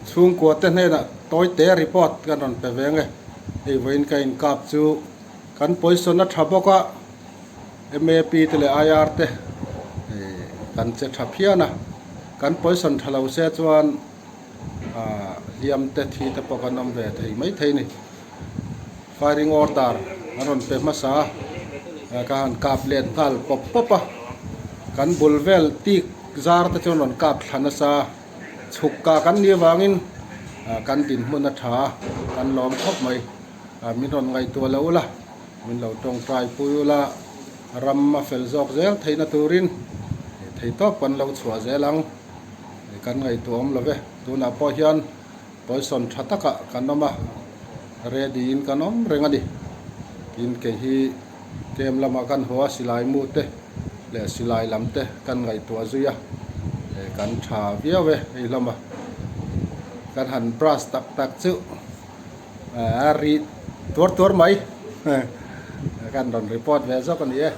Chhungkua te hnenah tawite report kan rawn pe ve nge. Hei vawiin ka inkap chu kan position a tha bawk a, MAP te leh IR te kan che tha phian a. Kan position tha lo se chuan hliam te thi te pawh kan awm ve thei mai thei a ni. Firing order an rawn pe hmasa a, ka han kap let nghal pawp pawp a, kan bul vel tik zar te chuan rawn kap thla nasa a, chhuk kah kan nih avangin kan dinhmun a tha a, kan lawm khawp mai. Min rawn ngaihtuah lo ula, min lo tawngtai pui ula, ram a fel zawk zel theihna turin theitawp kan lo chhuah zel ang, kan ngaihtuah awm lo ve. Tunah pawh hian Position tha takah kan awm a, ready in kan awm reng a ni. Tin, kei hi camp lamah kan haw a, silai mu te leh silai lam te kan ngaihtuah zui a, kan tha viau e hei hlawm a. Kan han brush tak tak chu a ri tuar tuar mai. Kan rawn report ve zawk a ni e.